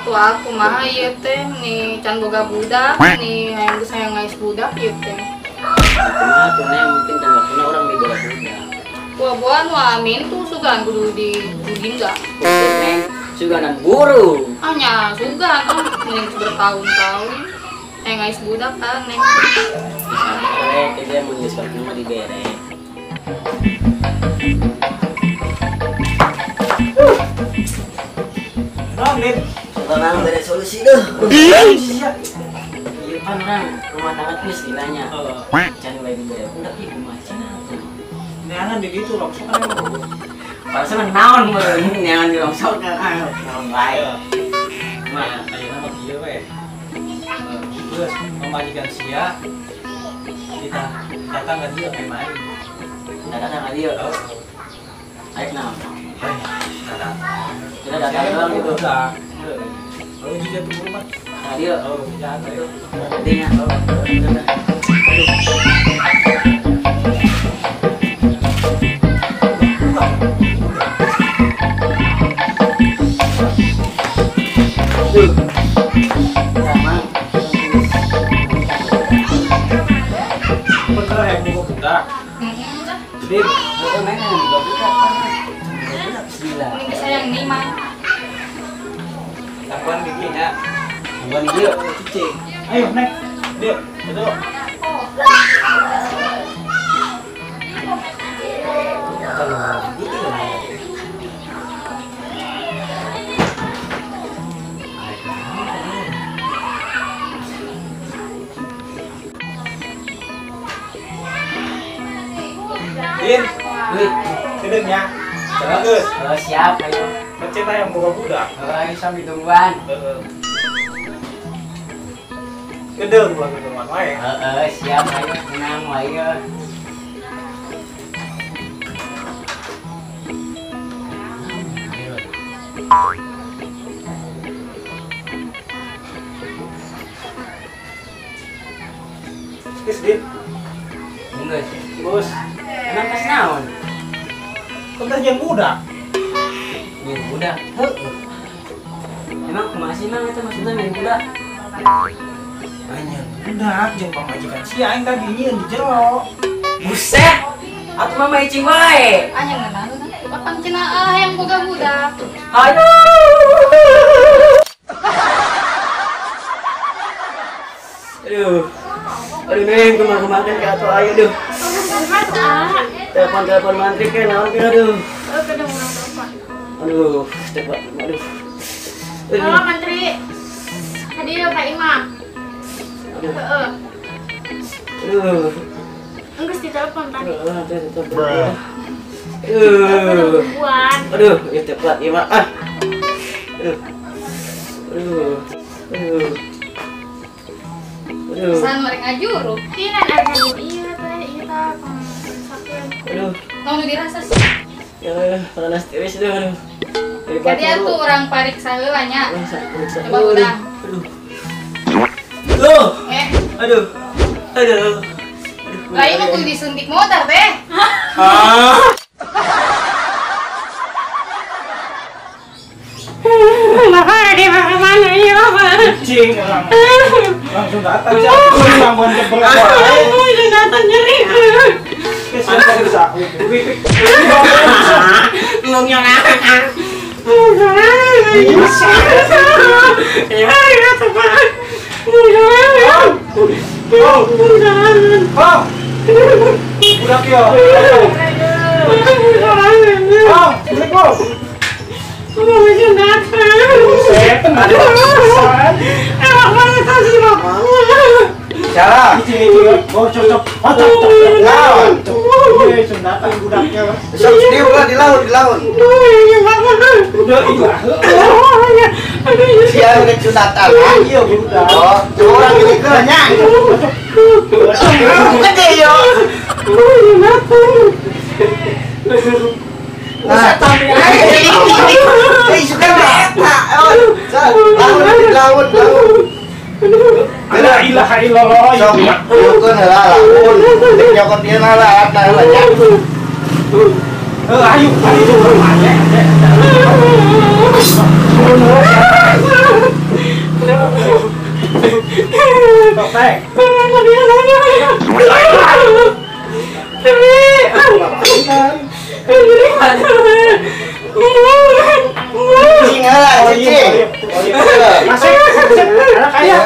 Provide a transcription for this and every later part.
Atuh aku mah ieu teh nih can boga budak, nih hayang geus hayang ngais budak ieu teh. Kumaha tuh neng mungkin can waktuna urang dibere budak. Buah-buahan nu amin tuh sugan kudu digingga. Neng, suganan burung. Ah nya sugan ah mending bertahun-tahun. Hayang ngais budak kan neng. Bisa teh mun geus waktuna mah dibere. Naon, Din? Tenang, bere solusi deh. Iya pan orang rumah tangga geus gilanya. Can wae dibere budak ieu kumaha cenah atuh. Neangan di ditu rongsok kan emang. Padahal naon meureun neangan di rongsok kan ah naon wae. Mah ayeuna mah kieu we. Geus pamajikan sia kita datang ka dieu main. Datang ka dieu. Ayo naon? Kita datang doang gitu. Lalu juga tuh rumah. Nah dia, oh jahat ya. Dia, bener yang buka budak. Jadi, main yang buka budak. Bismillah. Ini sayang nih mah. Lakuan bikinnya. Lakuan dia cicing. Ayo naik. Dia, betul. Kalau gitu kan. Din, wih, sedengnya. Bagus. Oh, siap, ayo. Pecinta yang boga budak. Ayo sambil tungguan. Heeh. Gedeng ulah tungguan wae. Heeh, siap ayo menang wae. Geus, Din. Geus. Bos. Emang kas naon? Konten yang budak. Yang budak. Heeh. Emang kumaha sih mang eta maksudna yang budak? Banyak budak jeung pamajikan sia aing tadi nyieun di jero. Buset. Atuh mah icing wae. Anyang ngeunah akang cenah ah hayang boga budak. Aduh. Aduh. Aduh neng kumaha-kumaha ka atuh ayo duh. Telepon-telepon mantri ke naon ke aduh. Aduh, cepat aduh. Halo mantri. Hadir Pak Imam. Heeh. Aduh. Enggeus ditelepon tadi. Heeh, aduh. Aduh, ya cepat ieu mah. Ah. Aduh. Aduh. Aduh. Aduh. San mereka ngajuru. Iya, ada iya teh, iya tah. Aduh. Mau dirasa sih. Ya, panas tiris deh, aduh. Jadi atuh urang pariksa heula nya. Coba udah. Aduh. Loh. Aduh. Aduh. Lah ini kudu disuntik motor teh. Ah. Bapak di mana ya, Bapak? Cing orang. Langsung datang sih. Gangguan jebol wae. Langsung datang nyeri. Budak yo. Oh, Assalamualaikum. Salah. Oh, cocok. Sunatan budaknya. Sok di ulah di laut, di laut. Udah iya. Sia rek sunatan. Iya budak. Oh, orang ini ke nya. Gede yo. Nah, suka eta. Laut, laut, laut. La ilaha illallah. Sok, nyokon heula laun. Dek nyokot ieu lah alatna heula nya. Ayo, ayo. Dek. Cicing heula, cicing. Masuk. Anak aya.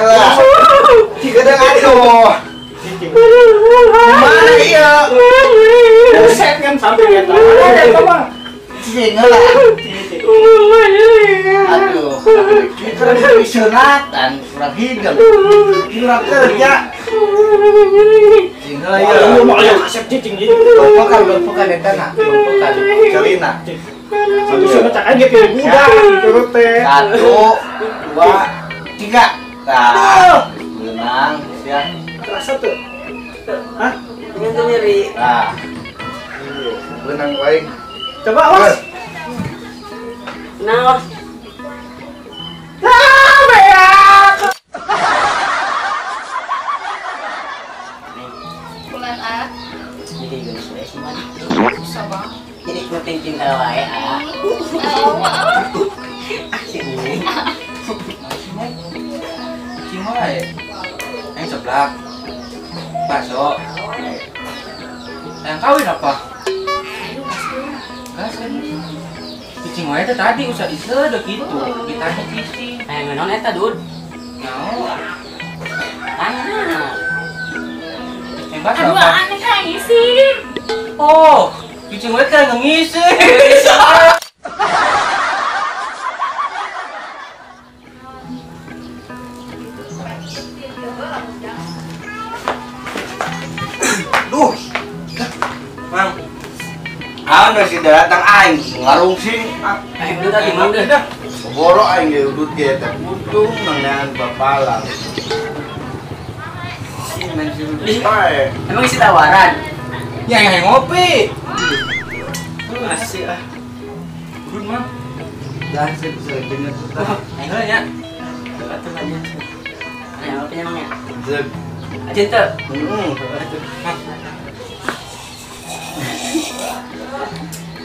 Cikedeung atuh. Mana ieu? Buset kan sampai eta. Ada mah. Cicing heula. Aduh, kita disunatan kurang hidung. Kurang kerja. Cicing heula ieu. Mau aya kasep cicing ieu. Lompokan eta na, lompokan. Celina. Satu sama cak aja kayak budak gitu teh. 1, 2, 3. Nah, menang ya. Terasa tuh. Hah? Ini tuh nyeri. Nah. Menang wae. Coba awas. Nah, awas. Ah, beak. Bulan A. Jadi geus we sih mah. Bisa bang. Jadi penting cinta wae ah. Asik ini. Cing wae. Yang seblak. Bakso. Yang kawin apa? Gas kan. Cicing wae teh tadi usah disedek gitu. Ditanya cicing. Hayang naon eta, Dud? Naon? Tanya. Yang bakso Aduh, apa? aneh kayak ngisi. Oh, cicing wae teh ngisi. Duh. Mang, Anu sih datang aing ngarungsing. Ayo udah tadi mang deh. Boro aing ge udut ge teh untung menang bapalang. Main si udut bae. Emang isi tawaran? Ya yang ngopi. Asik ah. Udut mang. Dah sih bisa dengar tuh. Ayo nya. Atuh aja. Ayo apa emang ya? Zeg. Aja teu. Heeh.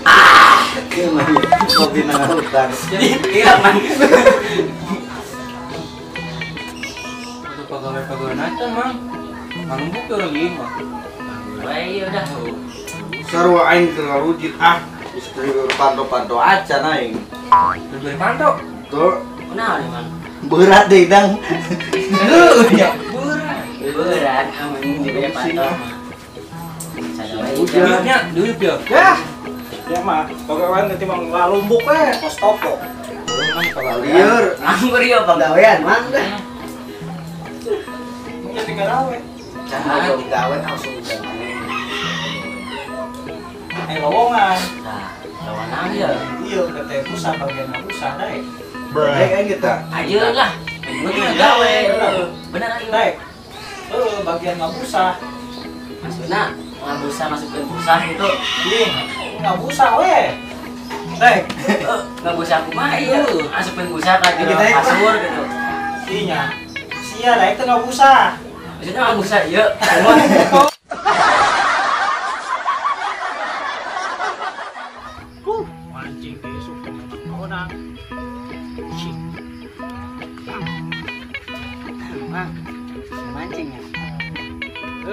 Ah, gimana? Kopi nang hutan. Iya, man. Untuk pegawai-pegawai nanti, Mang. Mang buka orang gini, Mang. Baik, udah. Seru aing keur ngarujit ah. Istri panto-panto acan aing. Beli panto. Tuh. Kunaon nih, Mang? Berat deh, Dang. Heuh, ya berat. Berat amun dibeli panto. Duitnya, duit ya. Ya. Ya mah, pegawai nanti mang lalumbuk we, kos toko. Lieur. Nganggur yo pegawaian, Mang dah. Mungkin digawe. Jangan digawe langsung. Eh lowongan. Nah, lowongan ya. Iya, kata pusat bagian pusat daek. Daek aing kita. Aja lah. Gua gawe. Bener ayo. Daek. Heeh, bagian ngabusah. Maksudna ngabusah masukkeun busah gitu. Iya, ngabusah we. Daek. Ngabusah kumaha ieu? Asupkeun busah ka jero kasur gitu. Iya. Sia daek teh ngabusah. Maksudnya ngabusah ieu. Mancing besok orang. Mang, mancing ya?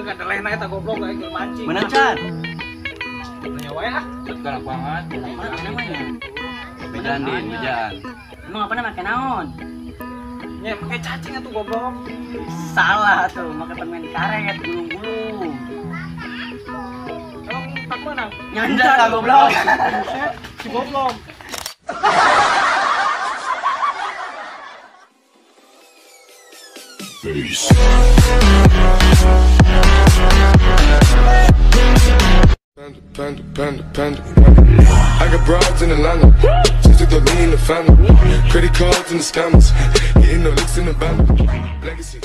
Kata lehna eta goblok kayak keur mancing. Menang can. Nanya wae ah. Galak banget. Mana namanya? Bejaan din, bejaan. Emang apa namanya naon? Nya make cacing atuh goblok. Salah tuh, make permen karet gulung-gulung. Emang tak menang. Nyanda lah goblok. Buset, si goblok. Peace. Panda, panda, panda, panda. I got broads in Atlanta. Just took the lean in the family. Credit cards and the scammers. Getting no licks in the band. Legacies.